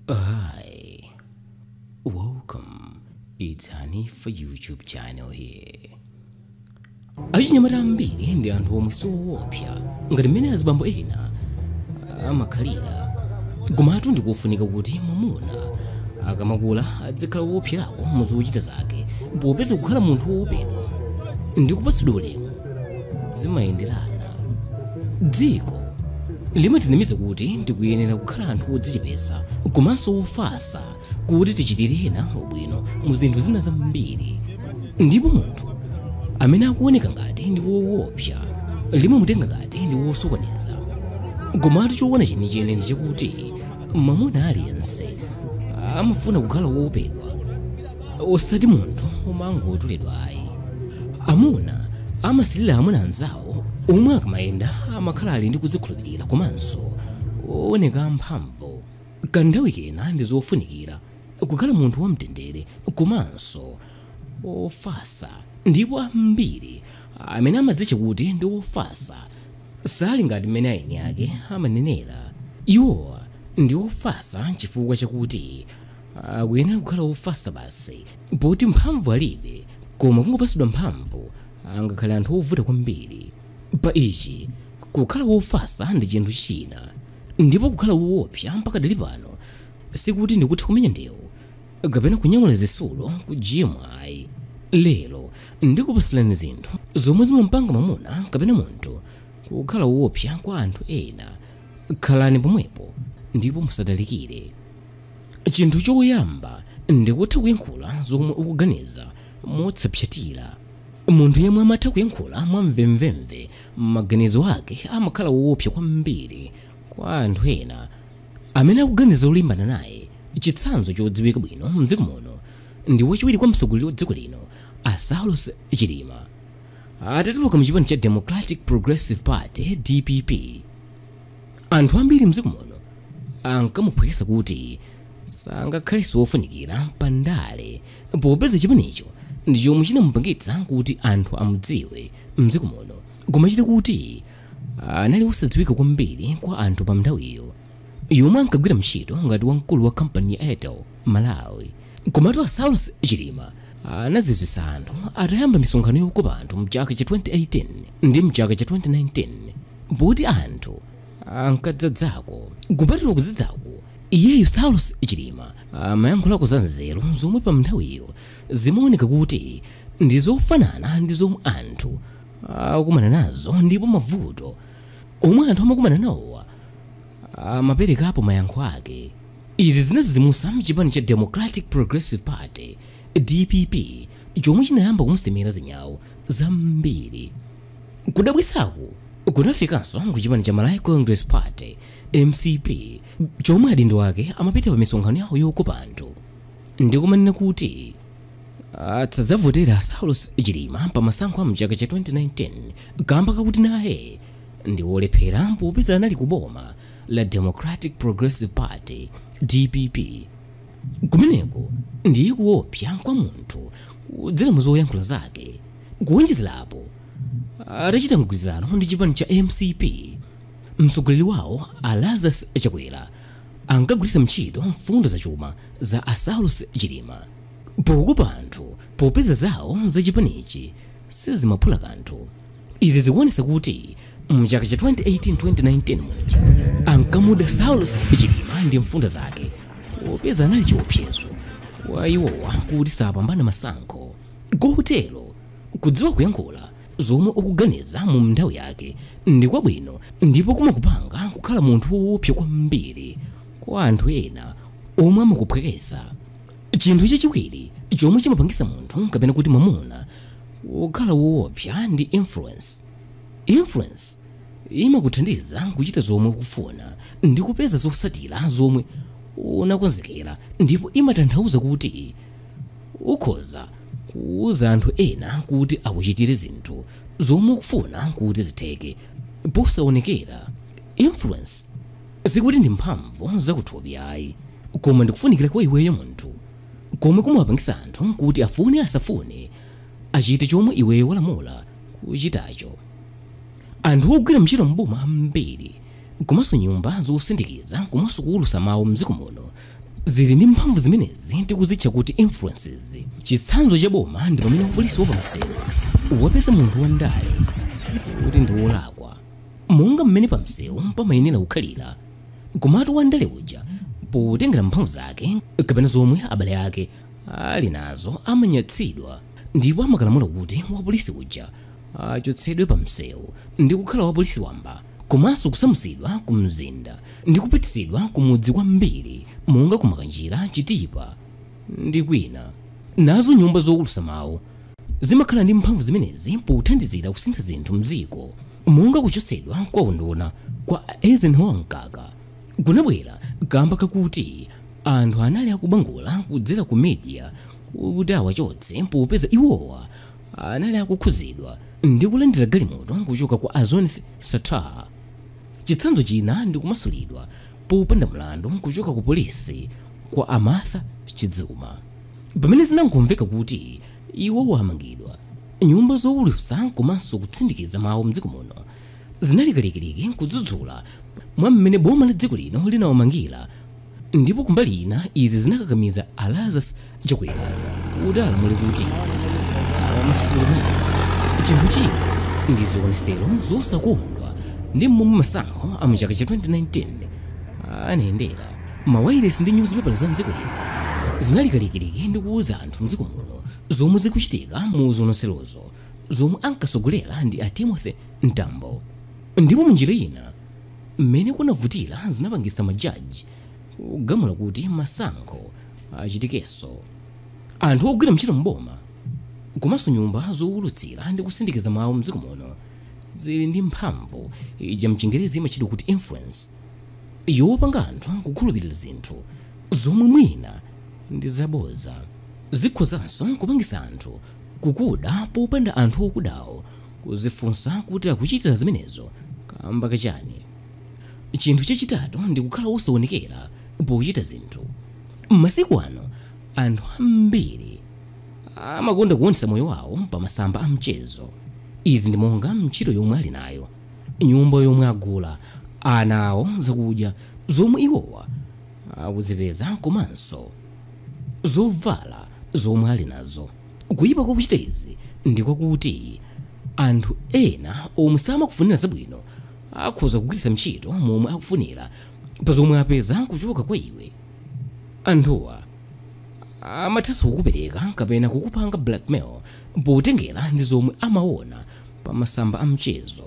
Hi, welcome. It's Hanifa YouTube channel here. Achinyamata ambiri ndi anthu omwe siwoopsa ngati mmene azibambo ena amakhalira. Komatu ndikufunika kuti mwamuna akamakula adzikhala woopserako mu zochita zake, popeza kukhala munthu woopedwa ndi kupatsidwa ulemu zimayenderana. Dziko limatinamiza kuti ndikuyenera kukhala anthu odzichepetsa komanso ofatsa kuti tichitire ena ubwino mu zinthu zina zambiri, ndipo munthu amene akuoneka ngati ndi woopsa limamutenga ngati ndi wosokoneza. Komatu choona chenicheni ndi chakuti mwamuna aliyense amafuna kukhala woopedwa, osati munthu omangotulidwa ayi. Amuna amasilira amuna anzawo omwe akamayenda amakhala ali ndi kudzikhulupirira komanso ooneka amphamvu. Kanthawi kena ndi zofunikira kukhala munthu wamtendere komanso ofatsa, ndipo ambiri amene amadzitcha kuti ndi ofatsa sali ngati mmene aeni ake amanenera. Iwowa ndi ofatsa chifukwa chakuti akuyenera kukhala ofatsa basi, poti mphamvu alibe, koma kungopatsidwa mphamvu angakhale anthu ovuta kwambiri. Pa ichi kukhala wofatsa ndi chinthu china, ndipo kukhala woopsa mpaka dali pano sikuti ndikutha kumenya ndewu kapena kunyamula zitsulo ku gym ayi. Lero ndikupatsirani zinthu zomwe zimampanga mwamuna kapena munthu kukhala woopsa kwa anthu ena. Khalani pomwepo ndipo musatalikire. Chinthu choyamba ndikutha kuyankhula zomwe ukuganiza motsapsatira. Munthu yemwe amatha kuyankhula mwamvemvemve maganizo ake amakhala woopsa kwambiri kwa anthu ena amene akuganiza zolimbana naye. Chitsanzo chodziwika bwino mdziko muno ndi wachiwiri kwa mtsogoleri wa dziko lino a Saulos Chilima. Atatuluka mchipani cha Democratic Progressive Party DPP, anthu ambiri mdziko muno ankamuphwekesa kuti sangakhalenso wofunikira pandale, popeza chipanicho ndi chomwe chinamupangitsa kuti anthu amudziwe mdziko muno, koma chite kuti anali wosadziwika kwambiri kwa anthu pa nthawiyo yomwe ankagwira ntchito ngati wamkulu wa kampani ya Airtel Malawi. Komatu a Saulos Chilima anazizwitsa anthu atayamba misonkhano yokopa anthu mchaka cha 2018 ndi mchaka cha 2019, poti anthu ankadzadzako. Kupatula kudzadzako, iyeyu Saulos Chilima amayankhulako za nzeru zomwe pa nthawiyo zimaoneka kuti ndi zofanana ndi zomwe anthu akumana nazo, ndipo mavuto omwe anthu amakumana nawowa amaperekapo mayankho ake. Izi zinazizimusa mchipani cha Democratic Progressive Party DPP chomwe chinayamba kumusemera zinyawo zambiri. Kudabwitsaku kunafikanso ku chipani cha Malawi Congress Party MCP chomwe adindo ake amapita pa misonkhano yawo yokopa anthu ndikumanena kuti adzavotera Saulos Chilima pa masankho a mchaka cha 2019 kamba kakuti naye ndi wolephera popeza anali ku boma la Democratic Progressive Party DPP. Kumeneko ndiye kuopsa kwa munthu kudzera mu zoyankhula zake. Kuwonjezerapo, atachita mgwirizano ndi chipani cha MCP, mtsogoleri wawo a Lazarus Chakwera ankagwiritsa ntchito mfundo zachuma za a Saulos Chilima pokopa anthu, popeza zawo za chipanichi sizimaphula kanthu. Izi zikuonetsa kuti mchaka cha 2018-2019 muja ankamuda Saulos Chilima ndi mfundo zake, popeza anali chiopsezo kwa iwowa kuti sapambana masankho. Kotero kudziwa kuyankhula zomwe ukuganiza mu nthawi yake ndi kwabwino, ndipo kumakupanga kukhala munthu woopsa kwambiri kwa anthu ena omwe amakuphwekesa. Chinthu chachiwiri chomwe chimapangisa munthu kapena kuti mwamuna kukhala woopsa ndi influence. Influence imakuthandiza kuchita zomwe ukufuna ndi kupeza zotsatira zomwe unakonzekera, ndipo imatanthauza kuti ukhoza kuwuza anthu ena kuti akuchitire zinthu zomwe ukufuna kuti zitheke posaonekera. Influence sikuti ndi mphamvu zakuthupi ayi, koma ndikufunikira kwa iweyo munthu komwe kumapangisa anthu kuti afune asafune achite chomwe iweyo walamula kuchitacho. Anthu ogwira ntchito mboma ambiri komanso nyumba zosindikiza komanso kuwulutsa mawu mdziko muno Zili ndi mphamvu zimenezi tikuzitcha kuti influences. Chitsanzo cha boma ndi pamene polisi wapamsewu wapeza munthu wandale kuti ndi wolakwa, monga mmene pamsewu pamayenera kukhalira, komatu wandale uja potengera mphamvu zake kapena zomwe abale ake ali nazo amanyatsidwa ndipo amakalamula kuti wapolisi uja achotsedwe pamsewu ndi kukhala wapolisi wamba, komanso kusamutsidwa ku mzinda ndi kupititsidwa ku mudzi kwambiri monga kumakanjira, Chitipa ndi kwina. Nazo nyumba zowulutsa mawu zimakhala ndi mphamvu zimenezi pothandizira kusintha zinthu mdziko, monga kuchotsedwa kwa unduna kwa Eisenhower Mkaka kunabwera kamba kakuti anthu anali akubangula kudzera ku media kuti awachotse popeza iwowa anali akukhuzidwa ndi kulandira galimoto kuchoka kwa Azonith Satar. Chitsanzo china ndi kumasulidwa popanda mlandu kuchoka ku polisi kwa Amartha Chidzuma, pamene zinangomveka kuti iwowa amangidwa. Nyumba zowulutsa komanso kutsindikiza mawu mdziko muno zinali kalikiliki kudzudzula mwa mmene boma la dziko lino linawamangira, ndipo kumbali ina izi zinakakamiza Lazarus Chakwera kuti alamule kuti awamasulire. Chinthu china ndi zionesero zosakondwa ndi momwe masankho a mchaka cha 2019 anayendera. Mawayilesi ndi newspaper za mdziko lino zinali kalikiliki ndi kuwuza anthu mdziko muno zomwe zikuchitika mu zioneserozo zomwe ankasogolera ndi a Timothy Mtambo. Ndipo munjira ina mmene kunavutira zinapangisa majaji kugamula kuti masankho achitikenso. Anthu ogwira ntchito mboma komanso nyumba zowulutsira ndi kusindikiza mawu mdziko muno zili ndi mphamvu ija mchingerezi imachitwa kuti influence, yopanga anthu kukhulupirira zinthu zomwe mwina ndi zabodza. Zikhozanso kupangisa anthu kukuda popanda anthu okudawo kuzifunsa kuti akuchitira zimenezo kamba kachani. Chinthu chachitatu ndi kukhala wosaonekera pochita zinthu. Masiku ano anthu ambiri amakonda kuonetsa moyo wawo pamasamba a mchezo. Izi ndi monga ntchito yomwe ali nayo, nyumba yomwe agula, ana awo, zakudya zomwe iwowa akuzipeza komanso zovala zomwe ali nazo. Kuyipa kwa kuchita izi ndi kwakuti anthu ena omwe samakufunira zabwino akhoza kugwiritsa ntchito momwe akufunira pa zomwe apeza kuchoka kwa iwe. Anthuwa amathanso kukupereka kapena kukupanga blackmail potengera ndi zomwe amaona pa masamba a mchezo.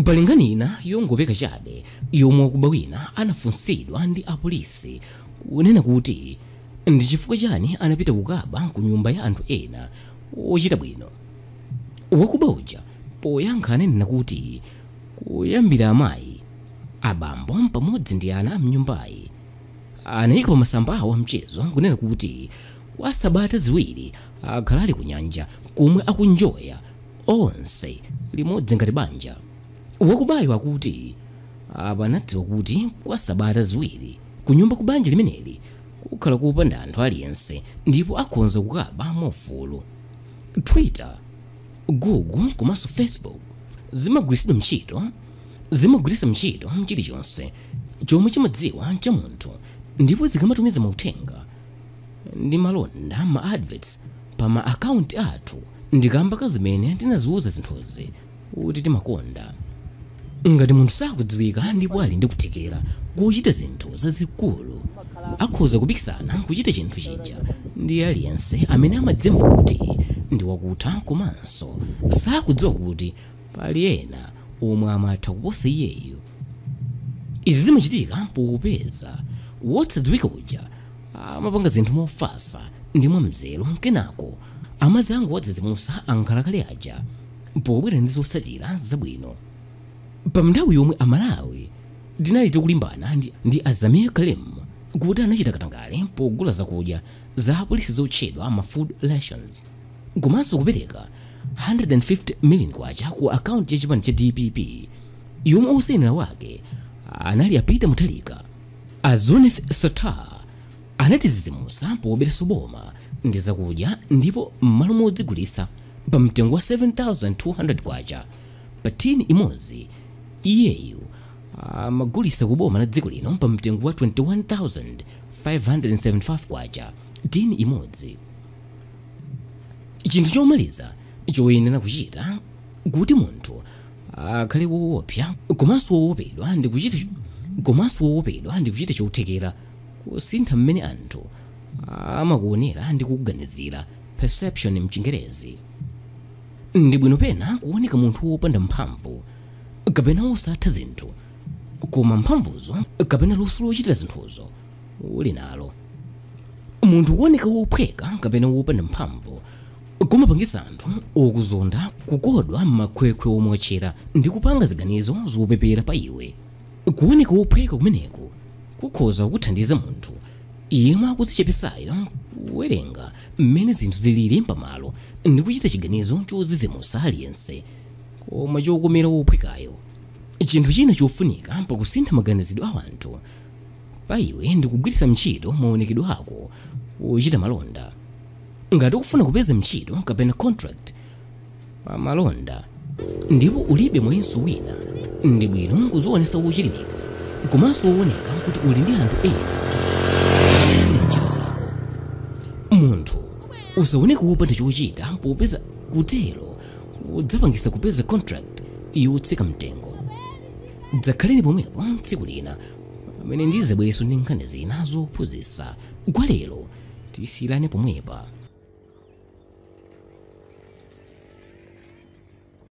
Palingani ina yongopeka chabe yomwe wakuba wina anafunsidwa ndi apolisi kunena kuti ndi chifukwa chani anapita kukaba ku nyumba ya anthu ena ochita bwino. Wakuba uja poyankha ananena kuti kuyambira amayi, abambo pamodzi ndi ana amnyumbayi anayika pa masamba awo amchezo kunena kuti kwa sabata ziwiri akhala ali ku nyanja komwe akunjoya onse limodzi ngati banja. Wakubayo akuti apa anadziwa kuti kwa sabata ziwiri kunyumba ku banja limeneli kukhala kupanda anthu aliyense ndipo akhonza kukaba mofulu. Twitter, Google komanso Facebook zimagwiritsidwa ntchito zimagwiritsa ntchito chilichonse chomwe chimadziwa cha munthu, ndipo zikamatumiza mauthenga ndi malonda ma adverts pa ma akaunti athu ndikamba ka zimene tinaziwuza zinthuzi kuti timakonda. Ngati munthu sakudziwika ndipo ali ndi kuthekera kuchita zinthu zazikulu, akhoza kupikisana kuchita chinthu chija ndi aliyense amene amadzimva kuti ndi wakutha komanso sakudziwa kuti pali ena omwe amatha kuposa iyeyo. Izi zimachitika popeza wosadziwika uja amapanga zinthu mofasa ndi mwamzero, kenako amazango wadzidzimusa ankhalakale aja pobwera ndi zotsatira zabwino. Pa nthawi yomwe Amalawi tinali tikulimbana ndi Azamir Karim kuti anachita katangale pogula zakudya za polisi zotchedwa ma food rations komanso kupereka 150 million kwacha ku akaunti ya chipani cha DPP yomwe osayenera wake anali a Peter Mutharika. Azonith Satar anatizizimusa pobereso boma ndi zakudya ndipo m'malo modzigulitsa pa mtengo wa 7200 kwacha pa tini imodzi, iyeyu Amagulisa kuboma la dziko lino pa mtengo wa 21,575 kwacha tini imodzi. Chinthu chomaliza choyenera kuchita kuti munthu akhale woopsa komanso woopedwa ndi kuchita chothekera kusintha mmene anthu amakuonera ndi kukuganizira, perception mchingerezi. Ndi bwino pena kuoneka munthu wopanda mphamvu kapena wosatha zinthu, koma mphamvuzo kapena luso lochitira zinthuzo uli nalo. Munthu kuoneka wophweka kapena wopanda mphamvu kumapangisa anthu okuzonda kukodwa m'makhwekhwe omwetchera ndi kupanga ziganizo zopepera pa iwe. Kuoneka wophweka kumeneku kukhoza kuthandiza munthu yemwe akudzichepesayo kuwerenga mmene zinthu zilili pamalo ndi kuchita chiganizo chozizimusa aliyense koma chokomera wophwekayo. Chinthu china chofunika pakusintha maganizidwe a anthu pa iwe ndi kugwiritsa ntchito maonekedwe ako pochita malonda. Ngati ukufuna kupeza ntchito kapena contract pa malonda ndipo ulibe mwenso wina, ndi bwino kuzionesa wochilimika komanso wooneka kuti uli ndi anthu ena akufuna ntchito zako. Munthu usaoneke wopanda chochita popeza kutero udzapangisa kupeza contract yotsika mtengo. Dzakhaleni pomwepo tsiku lina pamene ndizabwereso ndi nkhani zina zophunzitsa. Kwa lero tisiyirane pomwepa.